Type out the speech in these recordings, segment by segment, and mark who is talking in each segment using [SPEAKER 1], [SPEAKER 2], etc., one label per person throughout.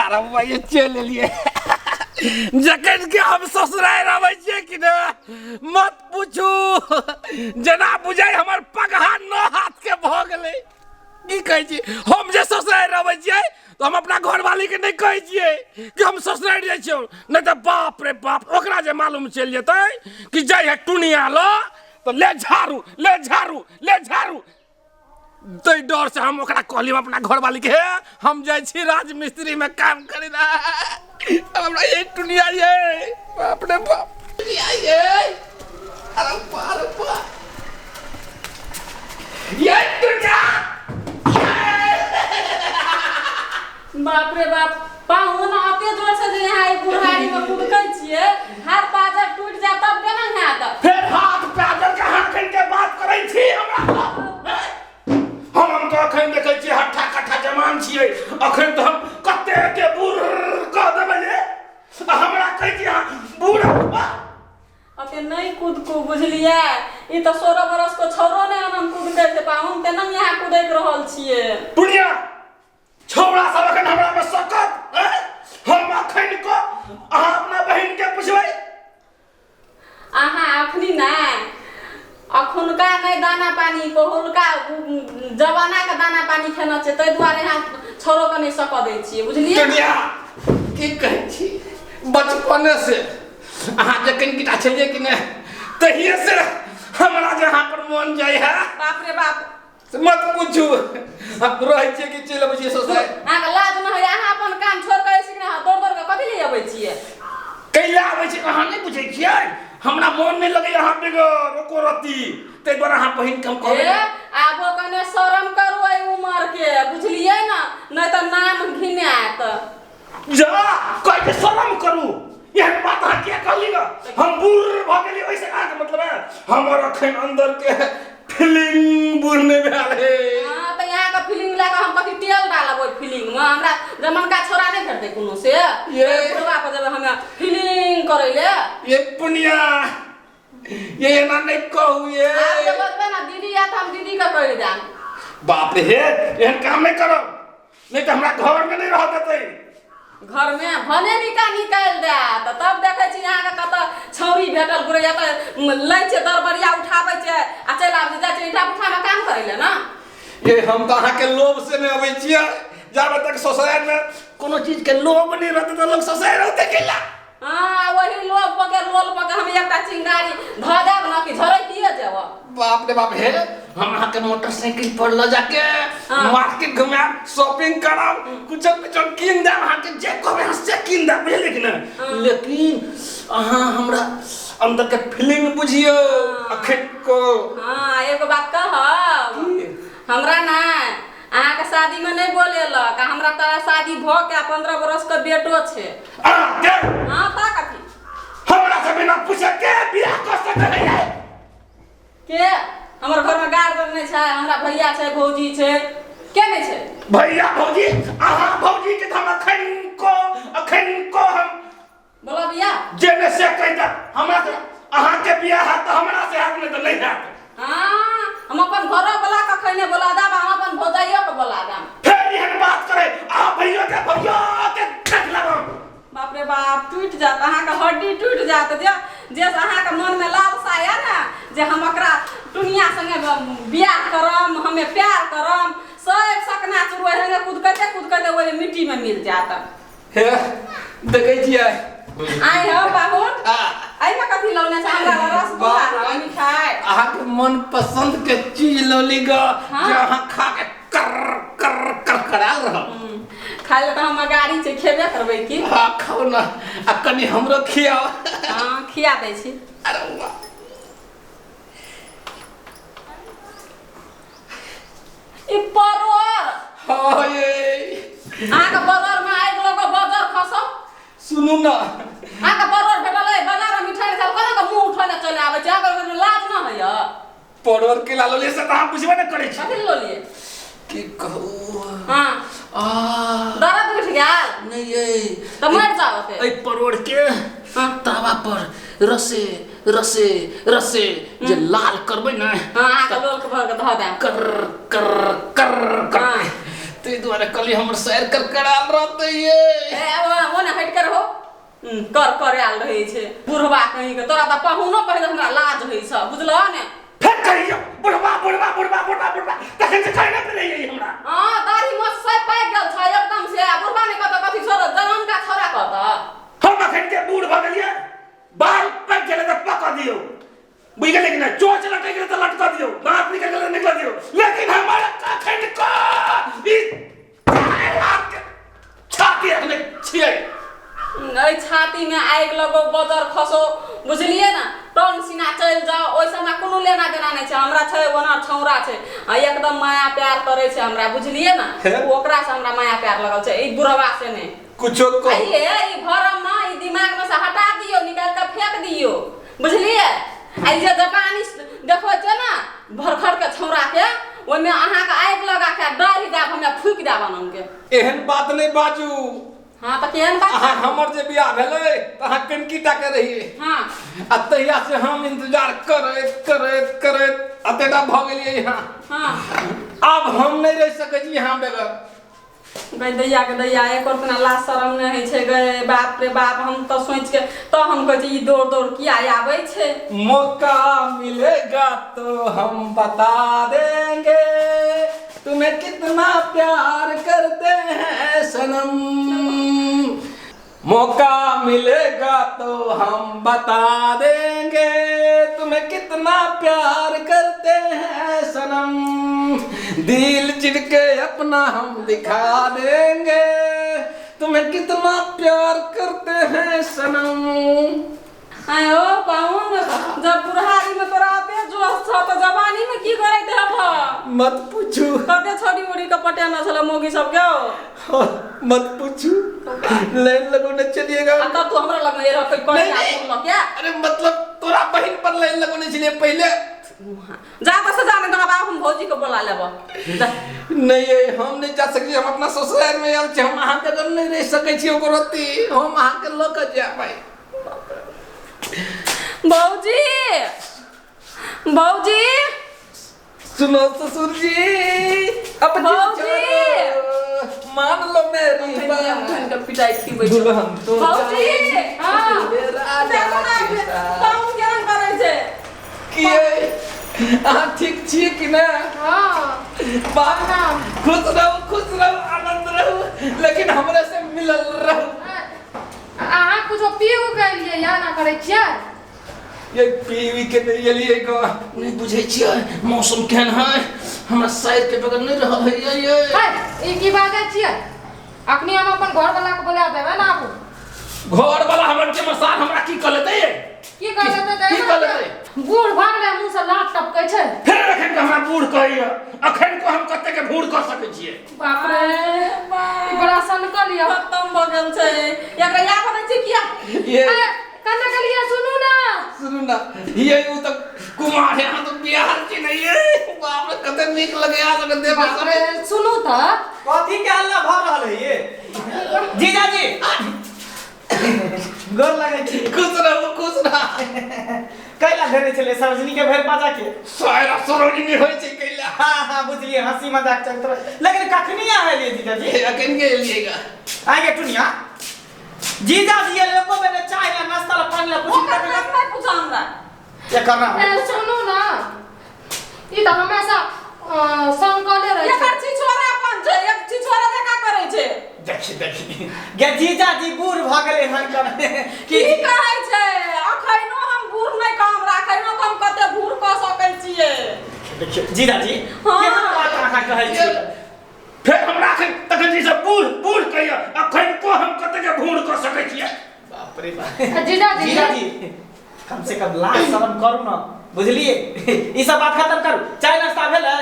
[SPEAKER 1] अरे भाई चलि एलियै। जखन के हम ससुरारि अबै छियै कि ने, मत पूछू, जेना बुझाइ हमर पगहा 9 हाथ के भऽ गेलै। की कहै छी, हम जे ससुरारि अबै छियै तऽ हम अपना घरवाली के नहि कहै छियै कि हम ससुरारि जाइ छियै, नहि तऽ बाप रे बाप ओकरा जे मालूम चलि जेतै कि जाइ है टुनिया लऽ, तऽ ले झाड़ू, ले झाड़ू, ले झाड़ू। ताहि डर से हम ओकरा कहली हम अपना घरवाली के, हे हम जाइ छी राजमिस्त्री में काम करे ला, हमरा ये टुनिया ये, बाप रे बाप, टुनिया ये, अरे बाप रे बाप, ये टुनिया।
[SPEAKER 2] बाप रे बाप, पाहुन अते जोर से जे यहाँ ई बुढ़ारी में कुदकै छियै, हाथ पाजर टूटि जायत तब केना हैत?
[SPEAKER 1] फेर हाथ पाजर के अहाँ अखन के बात करै छी हमरा? हम तऽ अखन देखै छियै हट्ठा कट्ठा जवान छियै, अखन तऽ हम कते के बूढ़ कह देबै जे आ हमरा कहै छी अहाँ बूढ़।
[SPEAKER 2] अते नहि कुदकू, बुझलियै? ई तऽ 16 बरस के छौड़ो नहि एना कुदकै छै पाहुन, तेना यहाँ कुदैक रहल छियै।
[SPEAKER 1] टुनिया, छौड़ा सब अखन हमरा में सकत? हम अखन को अहाँ अपना बहिन के पुछबै?
[SPEAKER 2] अहाँ अखनी नहि, अखुनका नहि दाना पानी, पहुलका जमाना के दाना पानी खेना छै, ताहि दुआरे अहाँ छौड़ो के नहि सकऽ दै छियै, बुझलियै?
[SPEAKER 1] टुनिया, की कहै छी, बचपने से अहाँ जखन किटा छलियै कि नहि, तहिए से हमरा जे अहाँ पर मन जाइ है।
[SPEAKER 2] बाप रे बाप,
[SPEAKER 1] से मत पूछू, हम रहै छियै कि चलि अबै छियै ससुराल?
[SPEAKER 2] अहाँके लाज नहि होइए? अहाँ अपन काम छोड़ि कऽ ऐसे कि दौड़ दौड़ कऽ कथी ले अबै छियै?
[SPEAKER 1] कैला अबै छियै अहाँ नहि बुझै छियै? हमरा मोन नहि लगैए अहाँ बेगर एको रत्ती, ताहि दुआरे अहाँ बहिनके हम कहबै।
[SPEAKER 2] आबो कने शरम करू एहि उमर के, बुझलियै ने, नहि तऽ नाम घिनायत।
[SPEAKER 1] जा कहै छै शरम करू, एहन बात अहाँ किया कहली ना? हम बूढ़ भऽ गेलियै ओहिसँ अहाँके मतलब है? हमर अखन अंदर के फीलिंग बूढ़ नहि भेल है।
[SPEAKER 2] हाँ, तऽ यहाँ के फीलिंग लए कऽ हम कथी तेल डालब ओहि फीलिंग मे? हमरा जमनका छोरा नहि भेटतै कोनो से
[SPEAKER 1] ये।
[SPEAKER 2] बुढ़वा पर जेबै हमे फीलिंग करै ले?
[SPEAKER 1] ये पुनिया, ये एना नहि कहू ये।
[SPEAKER 2] आब जे बजबै ने दीदी आयत, हम दीदी के कहि देब।
[SPEAKER 1] बाप रे, हे एहन काम नहि करब, नहि तऽ हमरा घर में नहि रह देतै।
[SPEAKER 2] घर में भने निका निकालि देत, तब देखै छी अहाँके कतऽ छौरी भेटल गुरैया तऽ लै छै दरबरिया उठाबै छै आ चलि आबै छै, जाइ छै ईंटा पुठामे काम करै लए ने।
[SPEAKER 1] ये हम तऽ अहाँके लोभ से नहि अबै छियै, जाबे तक ससुराल में कोनो चीज के लोभ नहि रहतै तऽ लोग ससुराल रहतै केला?
[SPEAKER 2] हाँ, वही लोभ पकड़ लोल पकड़ हम एकटा चिंगारी धऽ देब ने कि झरकिए जेब।
[SPEAKER 1] बाप रे बाप, हे हम अहाँके मोटरसाइकिल पर लऽ जाके मार्केट घुमायब, शॉपिंग करब, कुछो कुछो कीन देब, अहाँके जे कहबै अहाँ से कीन देब, बुझलियै कि नहि? लेकिन अहाँ हमरा अंदर के फीलिंग बुझियौ अखन को।
[SPEAKER 2] हाँ, एगो बात कहब? हमरा ने अहाँके शादीमे नहि बोलेलक, आ हमरा तोरा शादी भऽ के 15 बरस के बेटो छै।
[SPEAKER 1] अहाँके?
[SPEAKER 2] हाँ, ता कथी?
[SPEAKER 1] हमरा से बिना पूछे के बियाह कऽ सकै है?
[SPEAKER 2] के हमर घरमे गार्जियन नहि छै? हमरा भैया छै, भौजी छै, के नहि छै?
[SPEAKER 1] भैया भौजी, अहाँ भौजी के तऽ हम अखन को हम
[SPEAKER 2] बोला बियाह
[SPEAKER 1] जे ने से कहि दे, हमरा से अहाँके बियाह हैत तऽ हमरा से हैत, नहि तऽ नहि हैत।
[SPEAKER 2] हाँ, हम अपन घरो वाला के खैने बोला देब, हम अपन भौजाइयो के बोला देब।
[SPEAKER 1] फेर एहन बात करे अहाँ भैयो के, भैयो के देख लेब हम।
[SPEAKER 2] बाप रे बाप, टूटि जायत अहाँके हड्डी, टूटि जायत। जे जे अहाँके मनमे लालसा यऽ ने जे हम ओकरा टुनिया संगे बियाह करम, हमे प्यार करम, सब सकना चुरू एहने कुदकैते कुदकैते ओहि मिट्टीमे मिल जायत।
[SPEAKER 1] हे देखै छियै।
[SPEAKER 2] आइ हौ पाहुन, एहिमे कथी लौने छै? हमरा रसगुल्ला
[SPEAKER 1] बाप रे।
[SPEAKER 2] मिठाई।
[SPEAKER 1] अहाँके मन पसंद के चीज लौली ग,
[SPEAKER 2] हाँ।
[SPEAKER 1] जे अहाँ खा के कर कर कर कराल रहब।
[SPEAKER 2] खाय लए तऽ हमर गाड़ी छै, खेबे करबै की।
[SPEAKER 1] हाँ, खाउ ने आ कनि हमरो खियाओ।
[SPEAKER 2] हाँ, खिया दै छी।
[SPEAKER 1] अरे वाह,
[SPEAKER 2] ई परोर।
[SPEAKER 1] हाँ ये।
[SPEAKER 2] अहाँके परोर में आगि लऽ कऽ बजर खसौ।
[SPEAKER 1] सुनू ने।
[SPEAKER 2] अहाँके परोर भेटल अइ बाजार में, मिठाई सब कोना कऽ मुँह उठेने चलि आबै छै? अहाँके लाज न होइए?
[SPEAKER 1] परोर के ला लेलियै से तऽ अहाँ बुझबे नहि करै छी।
[SPEAKER 2] कथी लऽ लियै?
[SPEAKER 1] की कहू।
[SPEAKER 2] हाँ।
[SPEAKER 1] आ
[SPEAKER 2] दर्द उठि गेल?
[SPEAKER 1] नहि ये।
[SPEAKER 2] तऽ मरि जाओ ओते।
[SPEAKER 1] एहि परोड़ के तावा पर रसे रसे रसे जे लाल करबै ने।
[SPEAKER 2] हाँ, अहाँके लोल के भर के धऽ देब।
[SPEAKER 1] कर कर कर कर। ताहि दुआरे कहलियै हमर सैर करकरायल रहतै ये।
[SPEAKER 2] ए ओ ने हटि के रहो। कर कर आयल रहै छै बुढ़वा कहीं के, तोरा तऽ पहुनो पहिले हमरा लाज होइ छ, बुझलह ने?
[SPEAKER 1] फेर कहियो बुढ़वा बुढ़वा बुढ़वा बुढ़वा बुढ़वा, तखन से कहने पे रहियै हमरा।
[SPEAKER 2] हाँ, दाढ़ी मोछ सब पाकि गेल छ एकदम से, आ बुढ़वा नहि कहतऽ कथी छोड़ा जनम का छोड़ा कहतऽ।
[SPEAKER 1] हम अखन के बूढ़ भऽ गेलियै, बाल पाकि गेलै तऽ पकऽ दियौ, बुझि गेलै कि नहि? चोच लटकि गेलै तऽ लटकऽ दियौ, दाँत निकलि गेलै तऽ निकलऽ दियौ, लेकिन हमर अखन के ई छाती अखने छियै।
[SPEAKER 2] एहि छातीमे आगि लगो बजर खसो, बुझलियै ने, टन सीना चलि जाओ, ओहिसँ हमरा कोनो लेना देना नहि छै। हमरा छै ओना छौड़ा छै आ एकदम माया प्यार करै छै हमरा, बुझलियै ने? ओकरासँ हमरा माया प्यार लगल छै, ई बुढ़वा से नहि।
[SPEAKER 1] कुछो कहू।
[SPEAKER 2] ये ई भरम ना ई दिमाग में से हटा दियो, निकाल के फेंक दियो, बुझलिए? आ ई जे जापानी देखबै छै ने भरखर के छौड़ा के, ओहिमे अहाँके आगि लगा के दाढ़ी देब, हमरा फूकि देब अनंग के।
[SPEAKER 1] एहन बात नहि बाजू।
[SPEAKER 2] हाँ तऽ केहन बात?
[SPEAKER 1] अहाँ हमर जे बियाह भेलै तऽ अहाँ कनकी टा के रहियै।
[SPEAKER 2] हाँ।
[SPEAKER 1] आ तहिया से हम इंतजार करैत करैत करैत अतेटा भऽ गेलियै यहाँ।
[SPEAKER 2] हाँ।
[SPEAKER 1] आब हम नहि रहि सकै छी यहाँ बगैर।
[SPEAKER 2] गै दैया के दैया, एको तना लाज शरम नहि होइ छै गै, बाप रे बाप। हम तऽ सोचि के तऽ हम कहै छी ई दौड़ दौड़ किया आबै छै।
[SPEAKER 1] मौका मिलेगा तो हम बता देंगे तुम्हें कितना प्यार करते हैं सनम, मौका मिलेगा तो हम बता देंगे तुम्हें कितना प्यार करते हैं सनम, दिल चिर के अपना हम दिखा देंगे तुम्हें कितना प्यार करते हैं सनम।
[SPEAKER 2] आयो पाहुन, जब बुढ़ारी में तोरा पे जोश छ त जवानी में की करैत हेबह?
[SPEAKER 1] मत पूछू।
[SPEAKER 2] कते छोड़ी उड़ी के पटेना छल मौगी सब के?
[SPEAKER 1] हाँ, मत पूछू, लाइन लगौने चलिएगा।
[SPEAKER 2] आ तब तू हमरा लग में रह कोई
[SPEAKER 1] नहीं, नहीं।
[SPEAKER 2] क्या?
[SPEAKER 1] अरे मतलब तोरा बहिन पर लाइन लगौने छलिए पहले।
[SPEAKER 2] जा बस जा, नहीं तो हम भौजी के बोला लेब। जा।
[SPEAKER 1] नहीं ये हम नहीं जा सकै छी, हम अपना ससुराल में आयल छी, हम अहाँ के लग नहीं रह सकै छी ओकर अथी, हम अहाँ के लऽ के जायब भाई।
[SPEAKER 2] भौजी, भौजी।
[SPEAKER 1] सुनो ससुर जी, अब
[SPEAKER 2] भौजी।
[SPEAKER 1] मान लो मेरी बात।
[SPEAKER 2] पिटाई खिबै छै।
[SPEAKER 1] दुल्हन तो
[SPEAKER 2] भौजी, हाँ।
[SPEAKER 1] मेरा
[SPEAKER 2] देखो ना, पाहुन केहन करै छै।
[SPEAKER 1] किए अहाँ ठीक छियै कि ना?
[SPEAKER 3] हाँ।
[SPEAKER 1] बाप, खुश रहू, खुश रहू, आनंद रहू, लेकिन हमरे से मिलल रहू।
[SPEAKER 3] अहाँ कुछो पीउ के लिए या ना करै छियै?
[SPEAKER 1] ये पीवी के नहीं एलियै गो। नहीं बुझै छियै मौसम केहन है, हमरा सैर के बगैर नहीं रहल है ये।
[SPEAKER 3] है, ई की बाजै छियै? अखनी हम अपन घर वाला के बोला देबै ना आबू।
[SPEAKER 1] घर वाला हमर के मसाल हमरा की कह लेतै ये?
[SPEAKER 3] की कह लेतै?
[SPEAKER 1] की कह लेतै?
[SPEAKER 3] बूढ़ भऽ गेलै, मुँह से लात टपकै छै।
[SPEAKER 1] फेर अखन के हमरा बूढ़ कहैया, अखन को हम कते के बूढ़ कह सकै छियै?
[SPEAKER 3] बाप रे, ई बड़ा सनकल यऽ।
[SPEAKER 2] खत्म भऽ गेल छै। एकरा याद आबै छै किया?
[SPEAKER 1] ये
[SPEAKER 3] ए, कन्ने गेलियै? सुनू ना,
[SPEAKER 1] सुनू ना, ये उ तऽ कुमार है, अहाँ तऽ बियाह छी ने ये। बाप रे, कते नीक लगैया अहाँ सबके देह
[SPEAKER 3] बाप रे, सुनू तऽ।
[SPEAKER 4] कथी के हल्ला भऽ रहल है ये? जीजाजी गोर लगै छी।
[SPEAKER 1] खुश रहू, खुश रह।
[SPEAKER 4] कैला धेने छलै सरोजनी के भरि पाजा के?
[SPEAKER 1] सारा सरोजनी होइ छै कैला।
[SPEAKER 4] हाँ हाँ बुझलियै, हंसी मजाक चलत रहे। लेकिन कखनी आएलियै जीजाजी?
[SPEAKER 1] अखन के एलियै गा।
[SPEAKER 4] आगे टुनिया जीजाजी एलै एको बेर चाय ला नाश्ता ला पानी ला कुछ
[SPEAKER 2] ओकर नाम नहि पूछो हमरा।
[SPEAKER 4] एकर नाम
[SPEAKER 3] ए, सुनू ना, ई तऽ हमेशा सनकले रहै छै।
[SPEAKER 2] एकर छिछोरापन छै, एक छिछोरा जकाँ करै छै।
[SPEAKER 4] देखी देखी गे जीजाजी बूढ़ भऽ गेलै हन कने
[SPEAKER 2] की कहै छै? अखनो हम बूढ़ नहि कहब, हमरा अखनो तऽ हम कते बूढ़ कऽ सकै छियै।
[SPEAKER 4] देखियौ जीजाजी,
[SPEAKER 2] हाँ।
[SPEAKER 4] केहन बात अहाँ कहै छियै?
[SPEAKER 1] फेर हमरा अखन तखन जे सब बूढ़ बूढ़ कहिया, अखन को हम कते के बूढ़ कऽ सकै छियै?
[SPEAKER 4] बाप रे बाप।
[SPEAKER 3] जीजाजी।
[SPEAKER 4] जीजाजी कम से कम लाज शरम करू ना, बुझलिए? ई सब बात खत्म करू। चाय नाश्ता भेलै?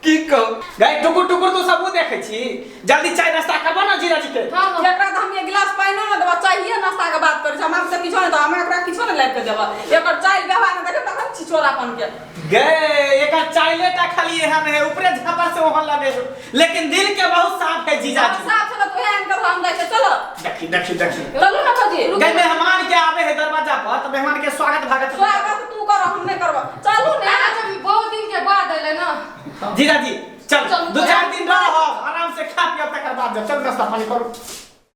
[SPEAKER 1] की कहू
[SPEAKER 4] गै, टुकुर टुकुर तू सब देखै छी, जल्दी चाय नाश्ता करबो ना जीजाजी के।
[SPEAKER 3] हाँ, हाँ।
[SPEAKER 2] एकरा तऽ हम एक गिलास पानिओ नहि देबऽ, चाहिए नाश्ता के बात करै छै, हमरा से किछो नहि देबऽ, हमरा एकरा किछो नहि लाबि कऽ देबऽ। एकर चालि व्यवहार नहि देखब तखन छिछोरापन के।
[SPEAKER 4] गै, एकर चाइले टा खाली एहन है, ऊपरे झापा से ओहन लगे है, लेकिन दिल के बहुत साफ है जीजाजी।
[SPEAKER 2] साफ छै तऽ तोहे आनि कऽ हम जाइ छै, चलो।
[SPEAKER 4] देखी देखी देखी।
[SPEAKER 2] चलू ना भौजी।
[SPEAKER 4] गै, मेहमान के आवे है दरवाजा पर तऽ मेहमान के स्वागत भागत।
[SPEAKER 2] स्वागत तू कर, हम नहि करबऽ, चलू ने।
[SPEAKER 3] अच्छा, बहुत दिन के बाद एलै ना।
[SPEAKER 4] जीजाजी चल
[SPEAKER 3] चलू,
[SPEAKER 4] दू चार दिन रह आराम से खा पिया तकर बाद जा। चल नाश्ता पानी करू।